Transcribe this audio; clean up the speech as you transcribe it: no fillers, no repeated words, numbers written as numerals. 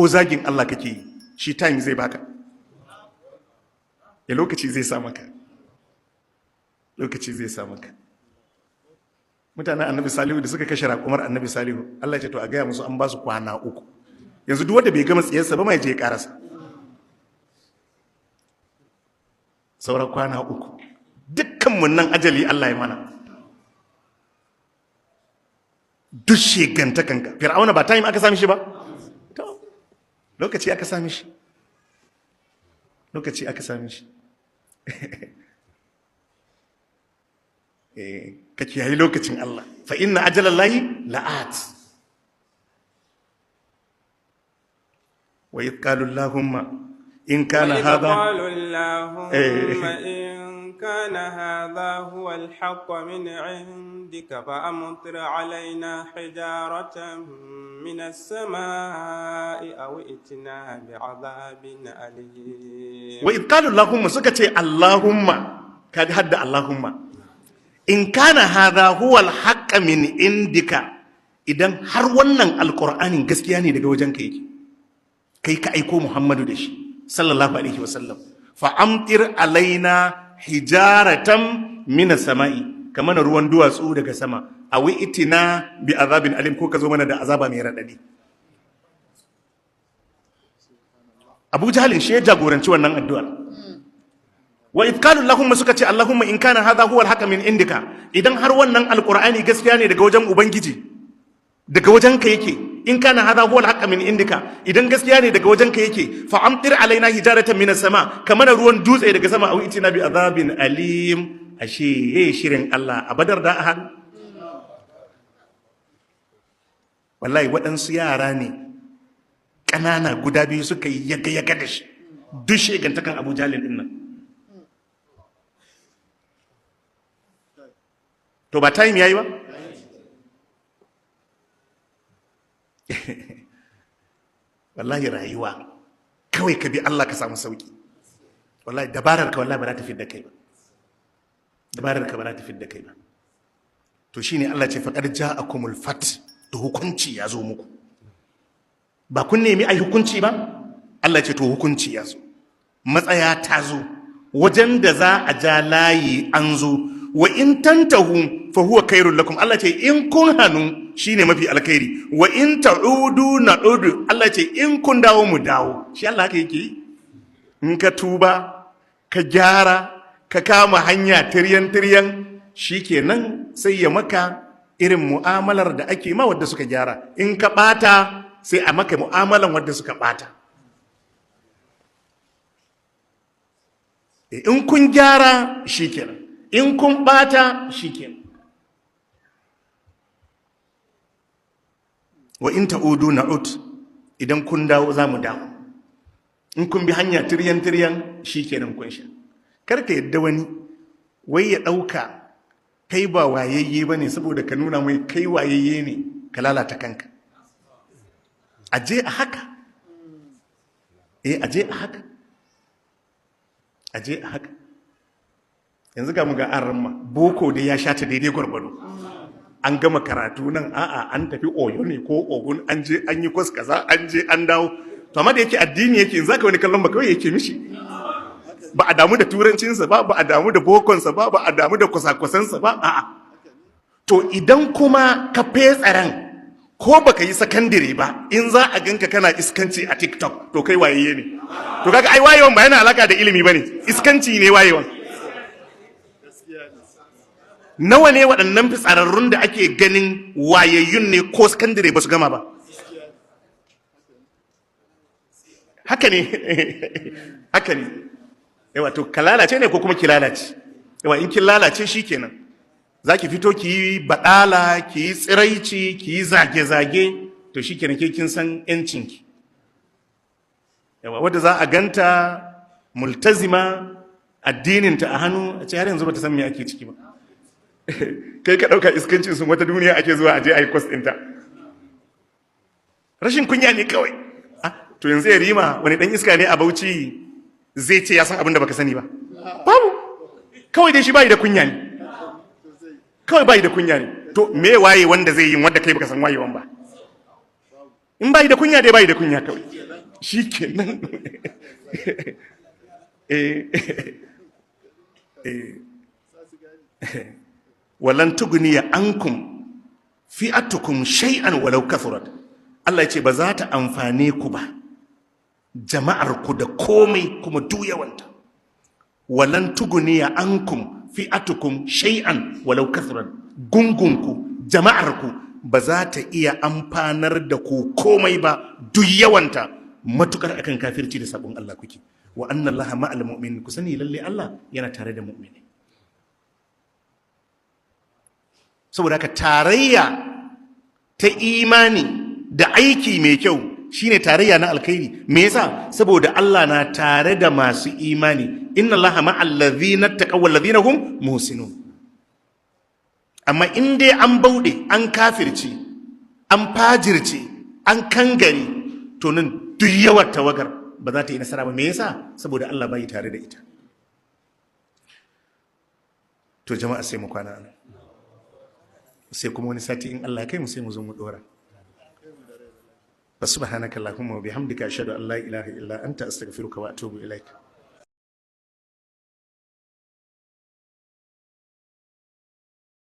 Ko zagin Allah kake yi, shi time zai baka. Ya lokaci zai sa maka, lokaci zai sa maka. Mutanen Annabi Salihu da suka kashe raƙumar Annabi Salihu, Allah ya ce to a gaya musu an ba su kwana 3. Yanzu duk wanda bai gama tsiyarsa ba mai je ya karasa. Sauran kwana 3. Dukkan mun nan ajali Allah ya mana. Duk shegantakanka. Fir'auna ba time aka sami shi ba? To, lokaci aka sami shi. Lokaci aka sami shi. Ka kiyayi lokacin Allah. Fa inna ajalallahi la'at. Wa idh qalu Allahumma in kana وإذ hadha قالوا اللهم إن كان هذا هو الحق من عندك فأمطر علينا حجارة من السماء أو ائتنا بعذاب أليم. Wa idh qalu Allahumma, suka ce Allahumma, kaji hadda Allahumma, in kana hadha huwa al-haqq min indika, idan har wannan alqur'anin gaskiya ne daga wajenka yake, kai ka aiko Muhammadu da shi sallallahu alaihi wasallam, fa amtir alaina hijaratan min samai, kamar ruwan duwatsu daga sama, awi itina bi azabin alim, ko ka zo mana da azaba mai radadi. Abu Jahalin shi ya jagoranci wannan addu'ar. Wa idh qalu Allahumma, suka ce Allahumma in kana hadha huwa al-haqq min indika, idan har wannan alqur'ani gaskiya ne daga wajen ubangiji, daga wajen ka yake, in kana hadha huwa al-haqq min indika, idan gaskiya ne daga wajen ka yake, fa amtir alaina hijaratan min as-sama, kamar ruwan dutse daga sama, aw itina bi azabin alim. Ashe shirin Allah a Badar da ahad. Wallahi waɗansu yara ne ƙanana guda biyu suka yi yaga yaga da shi, duk shegantakan Abu Jalil din nan. To ba time yayi ba? Wallahi rayuwa kawai ka bi Allah ka samu sauki. Wallahi dabarar ka wallahi ba za ta fidda kai ba. Dabarar ka ba za ta fidda kai ba. To shine Allah ce faqad ja'akumul fat, to hukunci ya zo muku. Ba kun nemi ai hukunci ba? Allah ce to hukunci ya zo. Matsaya ta zo. Wajen da za a ja layi an zo. Wa in tantahu fa huwa khairul lakum. Allah ce in kun hanu shine mafi alkhairi. Wa in ta'udu na'udu. Allah ce in kun dawo mu dawo. Shi Allah haka yake yi. In ka tuba, ka gyara, ka kama hanya tiryan tiryan, shikenan sai ya maka irin mu'amalar da ake ma wadda suka gyara. In ka bata sai a maka mu'amalan wadda suka bata. In kun gyara shikenan, in kun bata shikenan. Wa in ta'udu na'ud, idan kun dawo za mu dawo. In kun bi hanya tiryan tiryan shikenan kun sha. Kar ka yadda wani wai ya ɗauka kai ba wayayye ba ne saboda ka nuna mai kai wayayye ne, ka lalata kanka. Aje a haka. Aje a haka. Aje a haka. Yanzu ga mu ga an ramma boko da ya sha ta daidai gwargwado. An gama karatu nan, a'a an tafi Oyo ne ko Ogun, an je an yi kwas kaza, an je an dawo. To amma da yake addini yake, in zaka wani kallon ba kawai yake mishi. Ba a damu da turancinsa ba, ba a damu da bokonsa ba, ba a damu da kwasa-kwasansa ba, a'a. To idan kuma ka fetsaran ko baka yi sakandire ba, in za a ganka kana iskanci a TikTok, to kai wayayye ne. To kaga ai wayewan ba yana alaka da ilimi bane, iskanci ne wayewan. Nawa ne waɗannan fitsararrun da ake ganin wayayyun ne ko sakandire ba su gama ba? Haka ne, haka ne. Yawa to ka lalace ne ko kuma ki lalace? Yawa in kin lalace shikenan. Za ki fito ki yi baɗala, ki yi tsiraici, ki yi zage-zage, to shikenan ke kin san 'yancinki. Yawa wadda za a ganta multazima addininta a hannu, a ce har yanzu ba ta san me ake ciki ba. Kai ka ɗauka iskancin sun wata duniya ake zuwa a je a yi kwas ɗinta. Rashin kunya ne kawai. To yanzu ya rima wani ɗan iska ne a Bauchi zai ce ya san abin da baka sani ba. Babu. Kawai dai shi bayi da kunya ne. Kawai bayi da kunya ne. To me waye wanda zai yi wanda kai baka san wayewan ba? In bayi da kunya dai bayi da kunya kawai. Shikenan. Eh eh, walan tugniya ankum fi'atukum shay'an walau kathurat. Allah ya ce ba za ta amfane ku ba jama'ar ku da komai kuma duk yawanta. Walan tugniya ankum fi'atukum shay'an walau kathurat, gungunku jama'ar ku ba za ta iya amfanar da ku komai ba duk yawanta, matukar akan kafirci da sabon Allah kuke. Wa anna Allaha ma'al mu'minin, ku sani lalle Allah yana tare da mu'mini. Saboda haka tarayya ta imani da aiki mai kyau shine tarayya na alkhairi. Me yasa? Saboda Allah na tare da masu imani. Inna Allaha ma'al ladhina taqaw wal ladhina hum muhsinun. Amma in dai an bauɗe, an kafirce, an fajirce, an kangare, to nan duk yawan tawagar ba za ta yi nasara ba. Me yasa? Saboda Allah bai tare da ita. To jama'a, sai mu kwana nan, sai kuma wani sati in Allah ya kai mu sai mu zo mu dora. Subhanaka allahumma wa bihamdika, ashhadu an la ilaha illa anta, astaghfiruka wa atubu ilaik.